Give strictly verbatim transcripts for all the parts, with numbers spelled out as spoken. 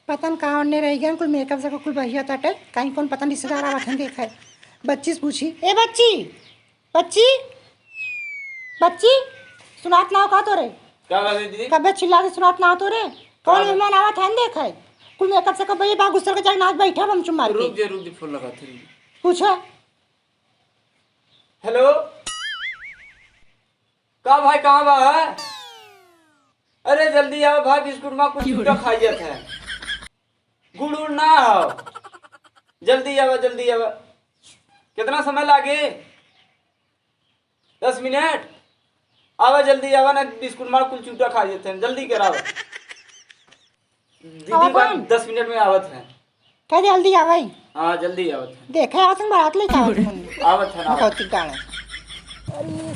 पता न कहाँ ओन्ने रहि गएन, कुल मेकअप से कुल बहिया ताटे, कहीं कौन पता न रिश्तेदार आवत हैं, देखे। बच्ची से पूछी, "ए बच्ची, बच्ची, बच्ची, सुनात ना हो का तोरे?" का बात है दीदी? कब्बे चिल्ला के सुनात ना हो तोरे? कौन का? मेहमान आवत हैं, देखे। कुल मेकअप से कब्बे ये बा गुस्सल के जाके नाच बैठा बम चुमार के। रुक जे, रुक जे, फोन लगा थे। पूछो। हेलो, का भाई, कहाँ बा है? अरे जल्दी आवा भाई, बिस्कुट मा कुछ चूटा खाई जात है। गुड़ उड़ ना हो, जल्दी आवा, जल्दी आवा। कितना समय लागे? दस मिनट। आवा, जल्दी आवा ना, बिस्कुट मा कुल चूटा खाई जात है, जल्दी करावा। दीदी आवा बा, कौन? दस मिनट में आवत है। कह दे जल्दी आवे। हाँ, जल्दी आवत है। देखे आवत हैं, बारात लेके आवत हैं। आवत है ना। बहुत गाड़ा। अरे,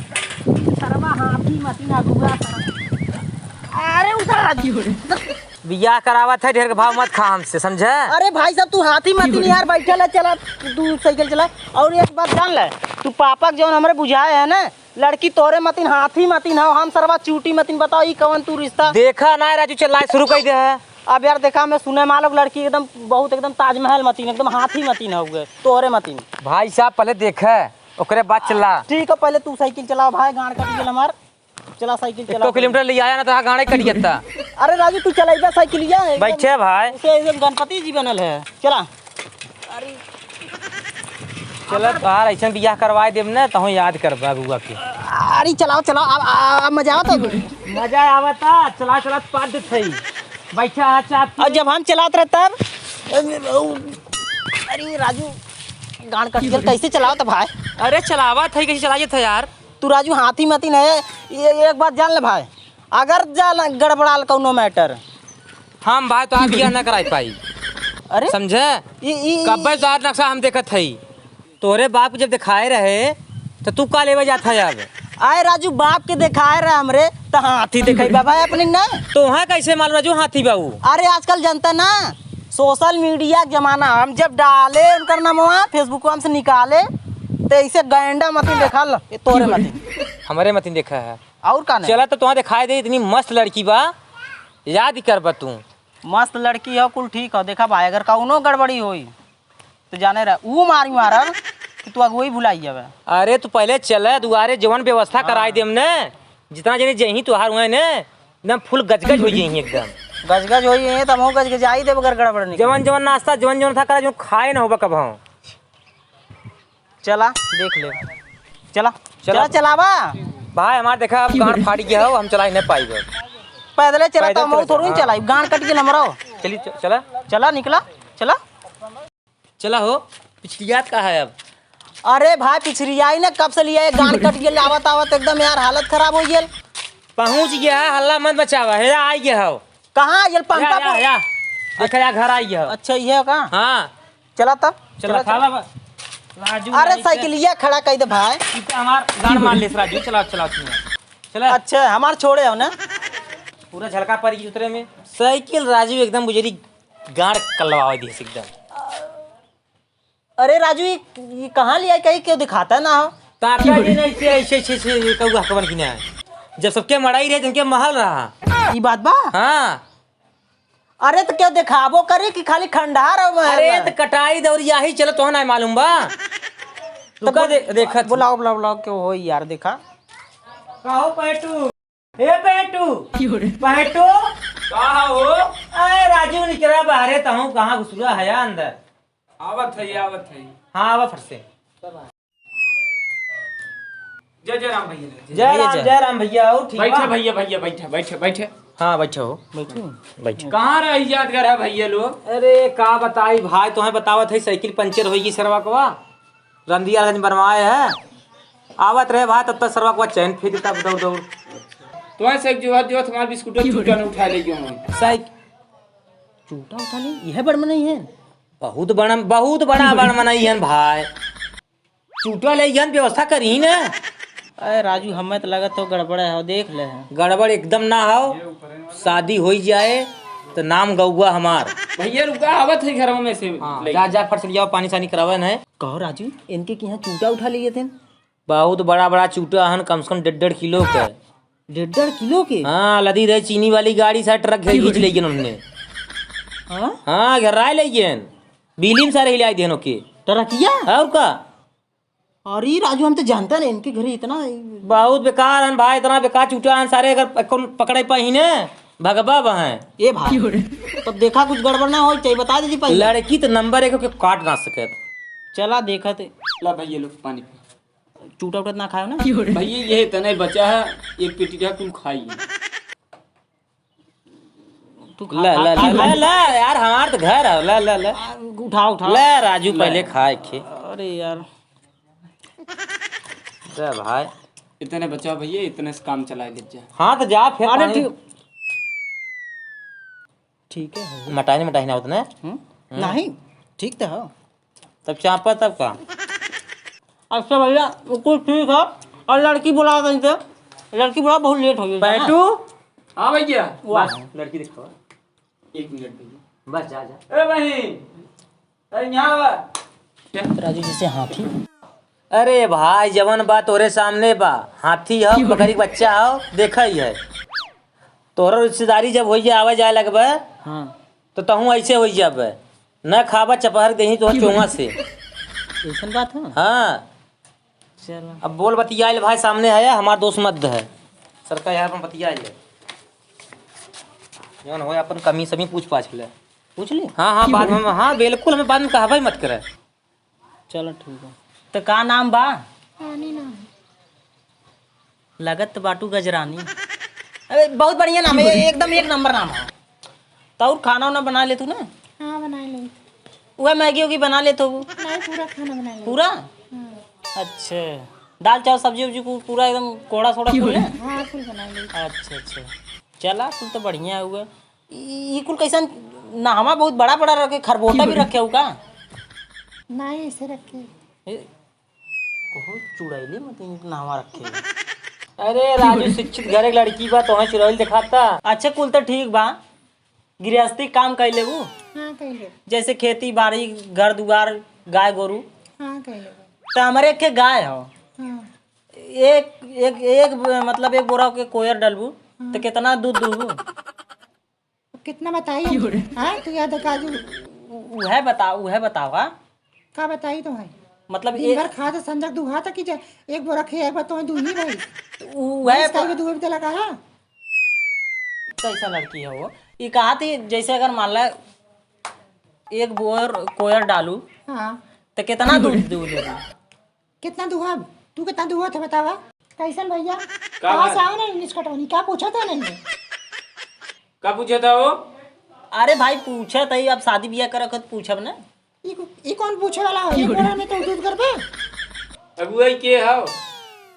सरवा हाथी मती ना गुआ सरवा। अरे, उधर आ जी। बियाह करावत है, ढेर के भाव मत खा हमसे, समझे? अरे भाई साहब, तू हाथी मती नहीं यार, बैठल है, चला, तू साइकिल चला। और एक बात जान ले, तू पापा के जौन हमरे बुझाए है ना, लड़की तोरे मतिन हाथी मतिन हौ, हम सरवा चूटी मतिन, बताओ ई कवन तू रिश्ता? देखा ना राजू, चिल्लाए शुरू कर दे है। अब यार देखा, मैं सुने मालूम लड़की एकदम बहुत एकदम ताजमहल मतिन, एकदम हाथी मतिन हौ गे, तोरे मतिन। भाई साहब पहले देखे, ओकरे बाद चिल्ला। ठीक है, पहले तू साइकिल चलाओ भाई, गाड़ कट गेल हमार। चला साइकिल चला। एक किलोमीटर ले आया ना तो हाँ गाड़े कट जाता। अरे राजू तू चलाइबा साइकिलिया है। बैठे भाई। उसे एकदम गणपति जी बनल है। चला। चला तोहार ऐसन बियाह करवाए देब ना, तहूँ याद करबा बउआ के। अरे चलाओ, चलाओ, अब, अब, अब मजा आवत है। मजा आवता, चला, चला, पाद देत हई। बैठा, अच्छा, आप और जब हम चलात रहे तब, अरे राजू, गांड कट गेल, कैसे चलावत भाई? अरे चलावत है, कैसे चलाइत है यार? तू राजू हाथी मती नहीं, ये एक बात जान ले भाई, अगर जान गड़बड़ाल कौनो मैटर, हम भाई तो बियाह न कराई पाई। अरे समझे? ई, ई, ई, कब्बे तो आज नक्शा हम देखत हई। तोरे बाप के जब दिखाए रहे तो तू का लेवे जात है अब? आए राजू, बाप के दिखाए रहे हमरे तो हाथी दिखाई बाबा अपने ना। तो वहाँ कैसे मालूम राजू हाथी बाबू? अरे आजकल जनता ना सोशल मीडिया के जमाना, हम जब डाले उनकर नमवा Facebook से निकाले तो ऐसे गैंडा मतिन देखा ल, ये तोरे मतिन। हमरे मतिन देखा है। और का नहीं? चला तो तुहाँ दिखाई दे, इतनी मस्त लड़की बा, याद ही करबा तू। मस्त लड़की हो, कुल ठीक हो। देखा भाई, अगर कौनो गड़बड़ी होई तो जाने रह, ऊ मारी मारब कि तू अगुवई भुलाई जाबे। अरे तू पहले चले दुआरे, जवन व्यवस्था हाँ। कराई देम ने, जितना जने जही तुहार हुए ने, एकदम फुल गजगज हो जही एकदम। गजगज हो जही, तब हम गजगजाई देब अगर गड़बड़ नहीं। जवन जवन नाश्ता, जवन जवन था करा, जो खाए ना होबा कबहूँ। चला, देख ले। चला, चला। चला, चलावा। भाई, हमार देखा, अब गांड फाट गया हो, हम चला ही नहीं पाइबे। पैदले चला, पैदल तो हम चला, थोड़ी हाँ। चलाई, गांड कट गेल हमरो। चली, च-, चला। चला, निकला, चला। चला हो, पिछलियात का है अब? अरे भाई, पिछलियाई ना, कब से लिया है, गांड कट गेल, आवत, आवत एकदम यार, हालत खराब हो गेल। पहुंच गया है, हल्ला मत मचावा, हे, आ गया हो। कहाँ ये या, पंखा या, पर? या। देख, या घर आई है। अच्छा, ये है का? हाँ। चला तब, चला, चला, चला। चला बा। राजू, अरे, ऐसे साइकिलिया खड़ा कर दे भाई। ई तो हमार गाड़ मार लेस राजू, चला, चला, चला। चला। अच्छा, हमार छोड़े हो ना? पूरा झलका पड़ गई उतरे में। साइकिल राजू एकदम बुझेरी गाड़ कलवावे दिए एकदम। अरे राजू, ये, ये कहाँ लिया, कहीं क्यों दिखाता ना हो? ताका जी नहीं, ऐसे, ऐसे, ऐसे, ऐसे, ये कौआ हकवन की ना है। जब सबके मड़ाई रहे, जिनके महल रहा। ई बात बा? हाँ। अरे तो क्या दिखाबो करे कि खाली खंडहर हो महल अरे है? तो कटाई दौरी यही चलो, तो ना मालूम बा। तो रुका दे-, देखा तू। बुलाओ, बुलाओ, बुलाओ, क्यों हो यार, देखा। कहो पैटू। ए पैटू। पैटू। का हो? अरे राजू निकरा बाहरे, तहूँ कहाँ घुसुरा है अंदर? आवत है, आवत है। हाँ, आवा फट से। जय, जय राम भैया। जय भैया, राम, जय। जय राम भैया, और ठीक बैठे बा? भैया, भैया, बैठे, बैठे, बैठे। हाँ, बैठे हो। बैठो। बैठो। कहाँ रही यादगार है भैया लोग? अरे, का बताई भाई, तोहें बतावत है, साइकिल पंचर होई गई सरवा कवा। रंदिया रंज बनवाए है। आवत रहे भाई, तब तक सरवा कवा चैन फेंक देता दौड़ दौड़। तोहें से एक जो है, जो हमारे बिस्कुट चूटा न उठा ले गयो हूँ। साइक-, चूटा उठा ले, यह बड़ मनई है। बहुत बड़ा, बहुत बड़ा बड़ मनई है भाई। चूटा ले गहन व्यवस्था करी ना। अरे राजू, हमें तो लगत हो गड़बड़ है, देख ले। गड़बड़ एकदम ना हो, शादी होई जाए तो नाम गौआ हमार। भैया रुका, आवत है घरवा में से हाँ, ले। जा, जा, फट से ले जाओ, पानी सानी करावे न है। कहो राजू, इनके किहाँ चूटा उठा लिए थे? बहुत बड़ा बड़ा चूटा हन, कम से कम डेढ़ डेढ़ किलो के। डेढ़ डेढ़ किलो के? हाँ, लदी रहे चीनी वाली गाड़ी से, ट्रक घींच ले गए उनने। हाँ? हाँ, घर राय ले गेन। बिजली में सारे हिलाई देन ओके। टरकिया? और का? अरे राजू, हम तो जानता नहीं इनके घरे इतना। बहुत बेकार हन भाई, इतना बेकार चूटा हन सारे, अगर कौन पकड़े पाई ने, भगबा बहें। ए भाई, तब देखा कुछ गड़बड़ ना हो, चाहिए बता दीजिए पहले। लड़की तो नंबर एक के काट ना सके। चला देखा थे। ला भाई, ये लो पानी पी। चूटा उटा ना खायो ना? भैया, ये इतने बचा है, एक पेटी का कुल खाई। तू खा, ले, खा, ले, खा, ले, खा। ले, ले, यार, हमार तो घर है, ले, ले, ले। आ, उठा, उठा। ले, राजू, ले। पहले खा एक ठे। अरे यार। ले भाई। इतने बचा भैया, इतने से काम चला ले जा। हाँ, तो जा, फिर अरे पानी। ठीक, ठीक है। मटाई नहीं, मटाई ना उतने। हम्म? हम्म। नहीं, ठीक तो है। तब चापा तब का? अच्छा भैया, वो कुछ ठीक है। और लड़की बुला कहीं से, लड़की बुला, बहुत लेट हो गई है ना। बैठू। हाँ भैया। वाह। बस, लड़की दिखावा। एक मिनट भैया। बस जा, जा। ए बहिन, अरे यहाँ आवा। राजू जैसे हाथी। अरे भाई, जवन बा तोरे सामने बा, हाथी हो, बकरी के बच्चा हो, देखा ही है। तोहरा रिश्तेदारी जब होइए, आवे जाए लगबे, हाँ। तो तहूँ ऐसे होई जाबे, न खाबा चपहर देही तोहर चोंगा से। ऐसन बात है? हाँ। चलो। अब बोल बतियाइल भाई, सामने है, हमार दोस्त मत है। सरका यार अपन बतियाइल। जौन होए अपन कमी समी पूछ पाछ ले। पूछ ली? हाँ, हाँ, बाद में, हाँ, बिल्कुल, हमें बाद में कहबे मत करे। चलो, ठीक है। तो का नाम बा? रानी नाम। लगत तो बाटू गजरानी। अरे, बहुत बढ़िया नाम है, एकदम एक नंबर नाम है। तो और खाना उना बना ले तू ना? हाँ, बना ले। वह मैगी वैगी बना ले तू? नहीं, पूरा खाना बना ले। पूरा? हाँ। अच्छा, दाल चावल सब्जी उब्जी कु-, पूरा एकदम कोड़ा सोड़ा कुल ना? हाँ, कुल बना ले। अच्छा, अच्छा, चला, कुल तो बढ़िया हुआ। ई, ई कुल कैसन नहवा बहुत बड़ा बड़ा रखे, खरबोटा भी रखे हो का? नहीं, ऐसे रखे। ए, बहुत चुड़ैली मत इनके नहवा रखे। अरे राजू, शिक्षित घर एक लड़की बा, तोहे चुड़ैल दिखाता। अच्छा, कुल तो ठीक बा, गृहस्थी काम कर लेबू? हाँ, कर लेबू। जैसे खेती बाड़ी, घर दुआर, गाय गोरू? हाँ, कर लेबू। तो हमारे एक ठे गाय हो। हाँ। एक, एक, एक ब-, मतलब एक बोरा के कोयर डलबू, हाँ। तो कितना दूध दूबू? अब कितना बताई हम? हाँ, तू याद काजू। उ-, उहे बताओ, उहे बताओ, हाँ? का बताई तो है? मतलब दिन ए- भर खा तो संजक दुहा तक की जा, एक बोरा खे, एक बार तो दुही भाई। उहे भैंस का प- भी दुहे भी तो लगा है। कैसा लड़की है वो? ये कहा थी, जैसे अगर मान ला एक बोर कोयर डालू, हाँ। तो कितना दूध दूध लेबू? कितना दुहब? तू कितना दुहत है बतावा? कैसन भैया? का कहाँ बात? से आओ ना इंग्लिश कटौनी? क्या पूछा था इन्होंने? का पूछा था वो? अरे भाई पूछा था ही, अब शादी बियाह करक हो तो पूछब ना। ई, ई कौन पूछे वाला हो? ये बोरा में तो दूध करबे? अगुआई के हो?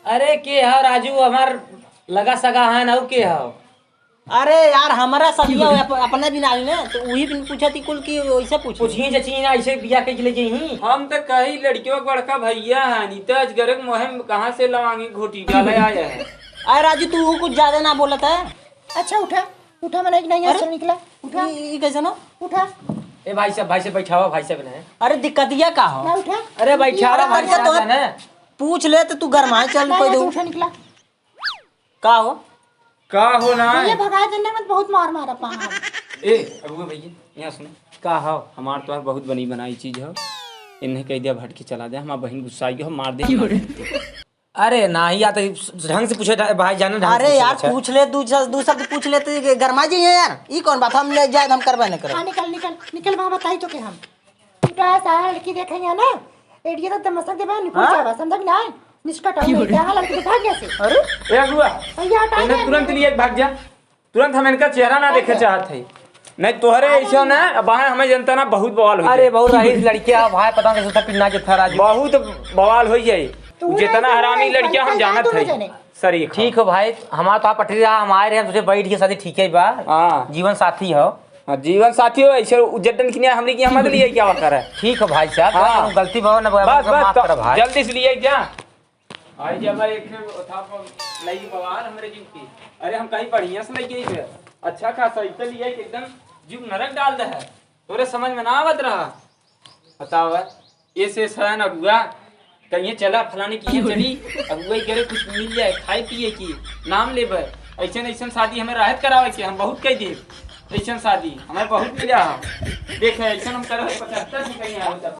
अरे के हो राजू, हमार लगा सगा है ना, के हो? अरे यार, हमारा सदिया अप-, अपने भी नाई ने, तो वही दिन पूछा थी कुल की वैसे पूछे। पूछी चाची ना, ऐसे बिया के ले जही। हम तो कही लड़कियों के बड़का भैया है, नहीं तो अजगर के मुँह में कहाँ से लवांगी घोटी डाले आया है। अरे राजू, तू कुछ ज्यादा ना बोलत है। अच्छा उठा, उठा, मने एक नहीं अरे? आंसू निकला। उठा। ई, ई कैसे ना? उठा। ए भाई साहब, भाई साहब बैठावा, भाई साहब ने। अरे दिक्कतिया का हो? ना उठा। अरे बैठावा, अरे भाई साहब तो ने। पूछ ले तो तू गरमाए चल ना, कोई ना, दो। तू उठा निकला। का हो? का हो ना? भैया भगा देने मत, बहुत मार मारा पाना। ए, अगुआ भैया, यहाँ सुनो। का हो? हमार तो बहुत बनी बनाई चीज हो। इन्हें कह दिया भटके चला दे, हमार बहिन गुस्साई हो, मार दे। अरे ना, या तो ढंग से पूछे भाई जाने, ढंग से अरे पूछे, यार, अच्छा। पूछ ले, दू श-, दू शब्द पूछ ले तो ये गरमा जी है यार। ई कौन बात? हम ले जाए, हम करबे नहीं करब। हाँ, निकल, निकल, निकल, वहाँ बताई तो के हम। उठा सारा लड़की देखे यहाँ ना, एडिया तो दमसक देबा, निकल हाँ? जाबा, समझा कि ना? निष्कट हो गई, क्या लड़की तो भाग गया से। अरे? ए अगुआ, भैया हटा इन्हें दे। तुरंत लिए भाग जा, तुरंत हम इनका चेहरा ना देखे चाहत है। नहीं तोहरे ऐसा ना, अब वहाँ हमें जनता ना बहुत बवाल हो अरे जाए। बहुत रईस लड़किया भाई, पता नहीं सोचा पिन्ना के था राजू। बहुत बवाल हो जाए। तू जितना ऐसे हरामी ऐसे लड़किया हम ऐसे जानत दोनों है। जने। सर, ये खाओ। ठीक हो भाई, हमारा तो आप पटरी रहा, हम आए रहे, हम सोचे बैठ के शादी ठीक है बा। हाँ। जीवन साथी हो। हाँ, जीवन साथी हो, ऐसे उज्जैन के लिए हमने की हम लिए क्या करे? ठीक हो भाई साहब, हाँ। गलती भवा ना भवा, बस, बस, माफ तो करो भाई। जल्दी से लिए जा। आई जब एक था पर लई बवाल हमरे जिनकी। अरे हम कहीं बढ़िया से लई गई थे। अच्छा खासा इतना लिए कि एकदम जीव नरक डाल दे है। तोरे समझ में ना आवत रहा। बतावा, ऐसे सहन अगुआ, कहिए चला फलाने की यहाँ चली, अगुआ करे कुछ मिल जाए, खाए पिए की, नाम लेबे, ऐसे न ऐसे शादी हमें राहत करावे के, हम बहुत कह देब। ऐसन शादी हमें बहुत मिला है। देखे, ऐसन हम करो, पचहत्तर से कहीं आवे तब।